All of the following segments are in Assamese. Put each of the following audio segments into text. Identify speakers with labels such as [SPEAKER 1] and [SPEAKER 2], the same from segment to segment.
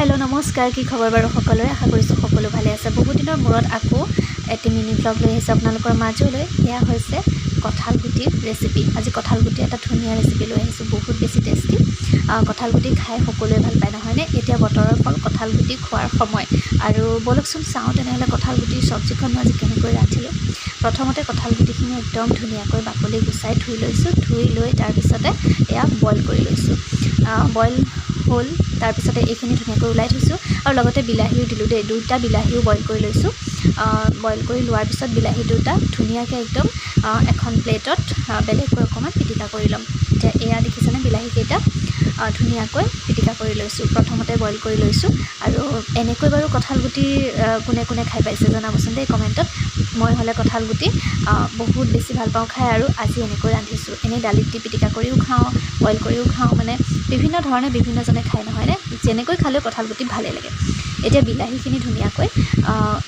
[SPEAKER 1] হেল্ল', নমস্কাৰ। কি খবৰ বাৰু সকলোৰে? আশা কৰিছোঁ সকলো ভালে আছে। বহুত দিনৰ মূৰত আকৌ এটি মিনি ভ্লগ লৈ আহিছোঁ আপোনালোকৰ মাজলৈ। এয়া হৈছে কঁঠাল গুটিৰ ৰেচিপি। আজি কঁঠাল গুটিৰ এটা ধুনীয়া ৰেচিপি লৈ আহিছোঁ, বহুত বেছি টেষ্টি। কঁঠাল গুটি খাই সকলোৱে ভাল পায়, নহয়নে? এতিয়া বতৰৰ ফল কঁঠাল গুটি খোৱাৰ সময়। আৰু ব'লকচোন চাওঁ তেনেহ'লে কঁঠাল গুটিৰ চব্জিখন মই আজি কেনেকৈ ৰান্ধিলোঁ। প্ৰথমতে কঁঠাল গুটিখিনি একদম ধুনীয়াকৈ বাকলি গুচাই ধুই লৈছোঁ। ধুই লৈ তাৰপিছতে এয়া বইল কৰি লৈছোঁ। বইল হ'ল, তাৰপিছতে এইখিনি ধুনীয়াকৈ ওলাই থৈছোঁ। আৰু লগতে বিলাহীও দিলোঁ দেই, দুটা বিলাহীও বইল কৰি লৈছোঁ। বইল কৰি লোৱাৰ পিছত বিলাহী দুটা ধুনীয়াকৈ একদম এখন প্লেটত বেলেগকৈ অকণমান পিটিকা কৰি ল'ম। এতিয়া এয়া দেখিছেনে, বিলাহীকেইটা ধুনীয়াকৈ পিটিকা কৰি লৈছোঁ। প্ৰথমতে বইল কৰি লৈছোঁ। আৰু এনেকৈ বাৰু কঁঠাল গুটি কোনে কোনে খাই পাইছে জনাবচোন দেই কমেণ্টত। মই হ'লে কঁঠাল গুটি বহুত বেছি ভাল পাওঁ খাই আৰু আজি এনেকৈ ৰান্ধিছোঁ। এনেই দালিত দি পিটিকা কৰিও খাওঁ, বইল কৰিও খাওঁ, মানে বিভিন্ন ধৰণে বিভিন্নজনে খায়, নহয়নে? যেনেকৈ খালেও কঁঠাল গুটি ভালেই লাগে। এতিয়া বিলাহীখিনি ধুনীয়াকৈ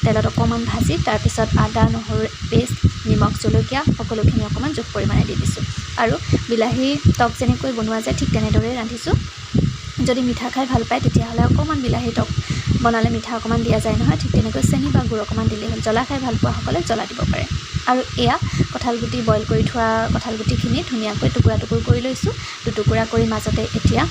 [SPEAKER 1] তেলত অকণমান ভাজি তাৰপিছত আদা নহৰুৰ পেষ্ট, নিমখ, জলকীয়া সকলোখিনি অকণমান জোখ পৰিমাণে দি দিছোঁ। আৰু বিলাহী টক যেনেকৈ বনোৱা যায়, ঠিক তেনেদৰেই ৰান্ধিছোঁ। যদি মিঠা খাই ভাল পায়, তেতিয়াহ'লে অকণমান বিলাহী টক বনালে মিঠা অকণমান দিয়া যায় নহয়, ঠিক তেনেকৈ চেনি বা গুড় অকণমান দিলেই হ'ল। জ্বলা খাই ভাল পোৱাসকলে জ্বলা দিব পাৰে। আৰু এয়া কঁঠাল গুটি, বইল কৰি থোৱা কঁঠাল গুটিখিনি ধুনীয়াকৈ টুকুৰা টুকুৰ কৰি লৈছোঁ। দুটুকুৰা কৰি মাজতে এতিয়া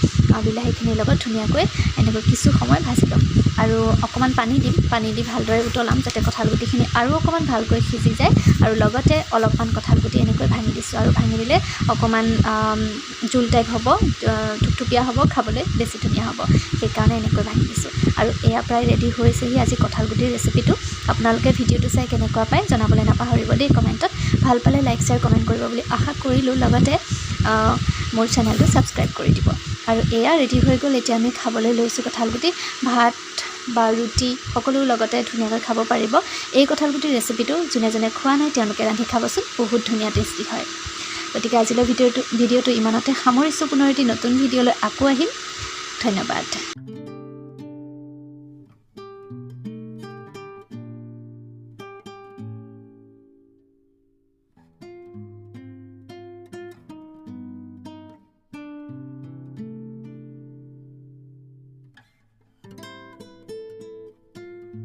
[SPEAKER 1] বিলাহীখিনিৰ লগত ধুনীয়াকৈ এনেকৈ কিছু সময় ভাজি ল'ম আৰু অকণমান পানী দিম। পানী দি ভালদৰে উতলাম, যাতে কঁঠাল গুটিখিনি আৰু অকণমান ভালকৈ সিজি যায়। আৰু লগতে অলপমান কঁঠাল গুটি এনেকৈ ভাঙি দিছোঁ। আৰু ভাঙি দিলে অকণমান জোল টাইপ হ'ব, থুপথুপীয়া হ'ব, খাবলৈ বেছি ধুনীয়া হ'ব। সেইকাৰণে এনেকৈ ভাঙি দিছোঁ। আৰু এয়া প্ৰায় ৰেডি হৈছেহি আজি কঁঠাল গুটিৰ ৰেচিপিটো। আপোনালোকে ভিডিঅ'টো চাই কেনেকুৱা পায় জনাবলৈ নাপাহৰিব দেই কমেণ্টত। ভাল পালে লাইক, শ্বেয়াৰ, কমেণ্ট কৰিব বুলি আশা কৰিলোঁ। লগতে মোৰ চেনেলটো ছাবস্ক্ৰাইব কৰি দিব। আৰু এয়া ৰেডি হৈ গ'ল। এতিয়া আমি খাবলৈ লৈছোঁ। কঁঠালগুটি ভাত বা ৰুটি সকলোৰ লগতে ধুনীয়াকৈ খাব পাৰিব এই কঁঠালগুটিৰ ৰেচিপিটো। যোনে যোনে খোৱা নাই, তেওঁলোকে ৰান্ধি খাবচোন, বহুত ধুনীয়া টেষ্টি হয়। গতিকে আজিলৈ ভিডিঅ'টো ইমানতে সামৰিছোঁ। পুনৰ এটি নতুন ভিডিঅ'লৈ আকৌ আহিম। ধন্যবাদ।